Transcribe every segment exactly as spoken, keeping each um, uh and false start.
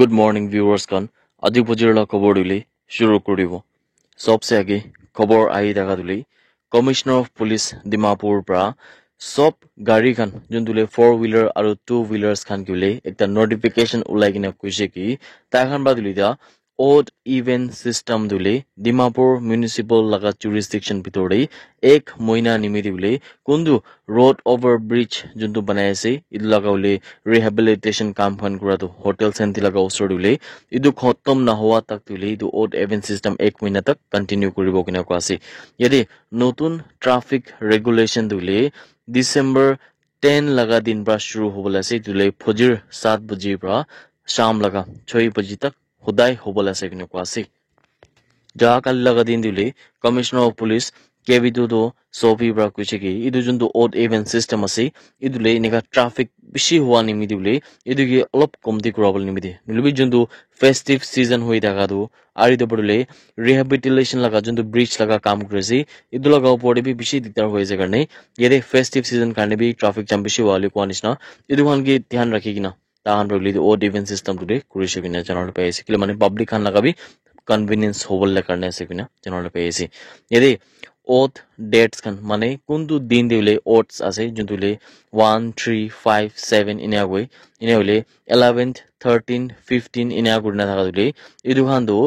Good morning, viewers khan. Aji bujir la khobor duli shuru kuribo. Sobse age khobor ahi thaka duli, Commissioner of Police Dimapur pra sob gari khan, jun dule four wheeler aru two wheelers khan ki bole ekta notification ulai kena koise ki, tai khan pra duli da odd even system dule Dimapur municipal laga jurisdiction bitor de ek moina nimite bole kuntu road over bridge juntu banai ase, etu laga bole rehabilitation kam khan kura tu hotel center laga usor de bole etu khotom nahowa tak tu bole etu odd even system ek moina tak continue kuribo kena koa ase. Yate notun traffic regulation tu bole December ten laga din pra shuru hobole ase, etu le fajir sat baji pra sham laga choi baji tak hodai hobole ase kena koa ase. Ja kali laga din tu bole Commissioner of Police K V Dodo Sobi pra koise ki etu juntu odd even system ase, etu le eneka traffic bishi howa nimite bole etu ke olop komti kura bole nimite, nohoile bi juntu festive season hoi thaka tu ari tu bole rehabilitation laga juntu bridge laga kam kuri ase, etu laga upor te bi bishi diktar hoi ase karne yate festive season karne bi traffic jam bishi howa le koa nishina, etu khan ke dhyan rakhi kena tahan pra bole etu odd even system tu de kuri ase koina jana le pai ase. Kile mane public khan laga bi convenience hobole karne ase koina jana le pai ase. Yate odd dates khan mane kuntu din de bole odds ase, juntu le one, three, five, seven ena koi, ena hoile eleventh, thirteen, fifteen ena kurina thaka tu bole etu khan tu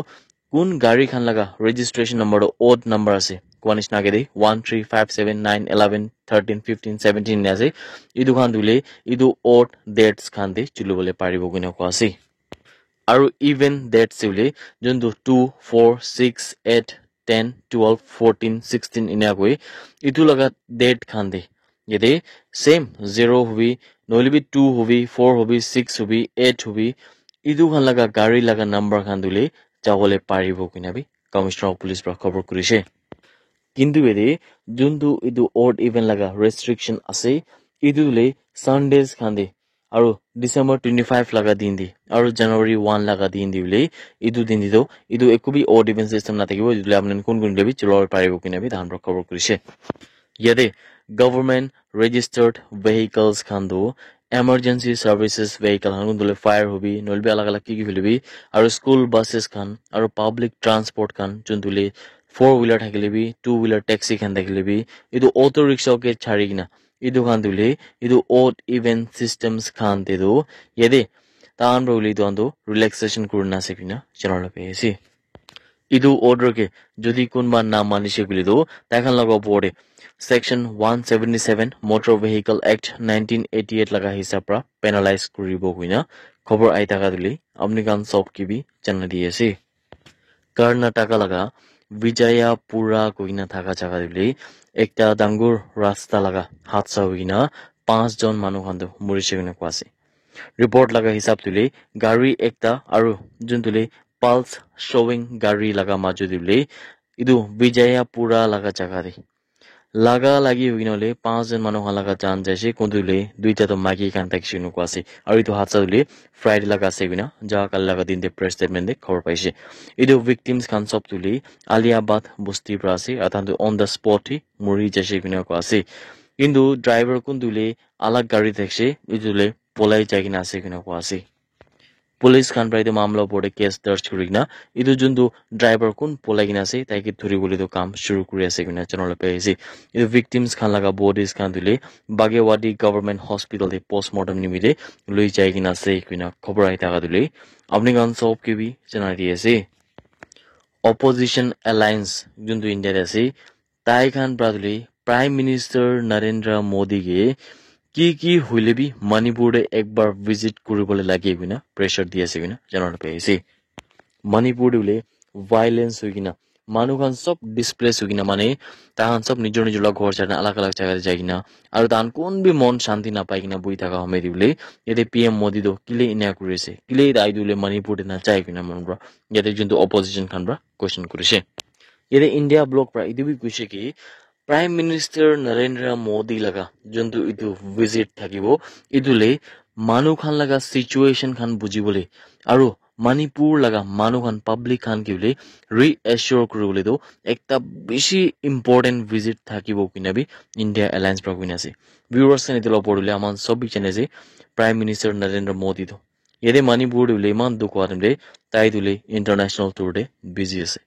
kun gari khan laga registration number tu odd number ase koa nishina ke de one, three, five, seven, nine, eleven, thirteen, fifteen, seventeen ena ase. Etu khan tu bole etu odd dates khan de chuli bole paribo koina koa ase. Aru even dates tu bole juntu two, four, six, eight, ten, twelve, fourteen, sixteen ena koi etu laga date khan de yate same zero hobi, nohoile bi two hobi, four hobi, six hobi, eight hobi, etu khan laga gari laga number khan tu bole jabole paribo koina bi Commissioner of Police pra khobor kurise. Kintu yate juntu etu odd even laga restriction ase, etu le Sundays khan de aru December twenty five laga din de aru January one laga din de bole etu din de tu etu eku bi odd even system na thakibo, etu le apni khan kun kun le bi chulabo paribo koina bi tahan pra khobor kurise. Yate government registered vehicles khan tu emergency services vehicle khan kuntu le fire hobi, nohoile bi alag alag ki ki hoile bi, aru school buses khan aru public transport khan juntu le four wheeler thakile bi, two wheeler taxi khan thakile bi, etu auto rickshaw ke chari kena etu khan tu bole etu odd even systems khan de tu yate tahan pra bole etu khan tu relaxation kurina ase koina jana le pai ase. Etu order ke jodi kunba na manise koile tu tai khan laga upor de section one seventy seven Motor Vehicle Act nineteen eighty eight laga hisab pra penalize kuribo koina khobor ahi thaka tu bole apni khan sob ke bi jana di ase. Karnataka laga Vijayapura koina thaka jaga te bole ekta dangor rasta laga hadsa hoikena panch jon manu khan tu morise koina koa ase. Report laga hisab tu bole gari ekta aru juntu le Pulse showing gari laga maju te bole etu Vijayapura laga jaga te laga lagi hoikena hoile panch jon manu khan laga jan jaise, kuntu le duita tu maiki khan thakise koina koa ase. Aru etu hadsa tu bole Friday laga ase koina ja kali laga din de press statement de khobor paise. Etu victims khan sob tu bole Aliabad bosti pra ase, aru tahan tu on the spot hi mori jaise koina koa ase. Kintu driver kuntu le alag gari thakise, etu le polai jai kena ase koina koa ase. Police khan pra etu mamla opor te case darj kuri kena etu juntu driver kun polai kena ase tai ke dhuri bole tu kam shuru kuri ase koina jana le pai ase. Etu victims khan laga bodies khan tu le Bagewadi Government Hospital te postmortem nimite loi jai kena ase koina khobor ahi thaka tu le apni khan sob ke bi jana di ase. Opposition alliance juntu India te ase, tai khan pra tu le Prime Minister Narendra Modi ke ki ki hoile bi Manipur te ek bar visit kuri bole lage koina pressure di ase koina jana le pai ase. Manipur te bole violence hoikena manu khan sob displace hoikena mane tai khan sob nijor nijor laga ghor chari kena alag alag jaga te jai kena aru tai khan kun bi mon shanti na pai kena buhi thaka home te bole yate P M Modi tu kile ena kuri ase, kile tai tu bole Manipur te na jai koina mon pra yate juntu opposition khan pra question kurise. Yate India bloc pra etu bi koise ki Prime Minister Narendra Modi laga juntu etu visit thakibo, etu le manu khan laga situation khan buji bole aru Manipur laga manu khan public khan ki bole reassure kuri bole tu ekta bishi important visit thakibo koina bi India Alliance pra koina ase. Viewers khan etu la opor te hoile aman sob bi jane ase Prime Minister Narendra Modi tu Yate Manipur te hoile eman dukh howa time te tai tu hoile international tour te busy ase.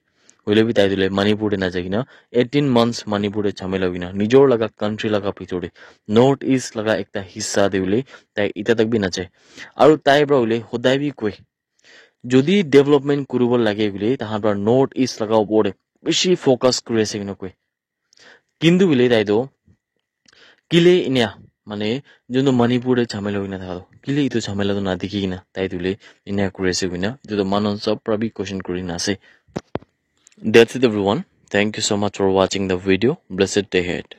Hoile bi tai tu hoile Manipur te najai kena eighteen months Manipur te jhamela hoikena nijor laga country laga bhitor te North East laga ekta hissa te hoile tai ita tak bi najai. Aru tai pra hoile hodai bi koi, jodi development kuribo lage hoile tahan pra North East laga opor te bishi focus kuri ase kena koi. Kintu hoile tai tu kile inia, mane, juntu Manipur te jhamela hoikena thaka tu kile itu jhamela tu nadikhi kena tai tu hoile inia kuri ase koina itu tu manu sob pra bi question kuri kena ase. That's it everyone. Thank you so much for watching the video. Blessed day ahead.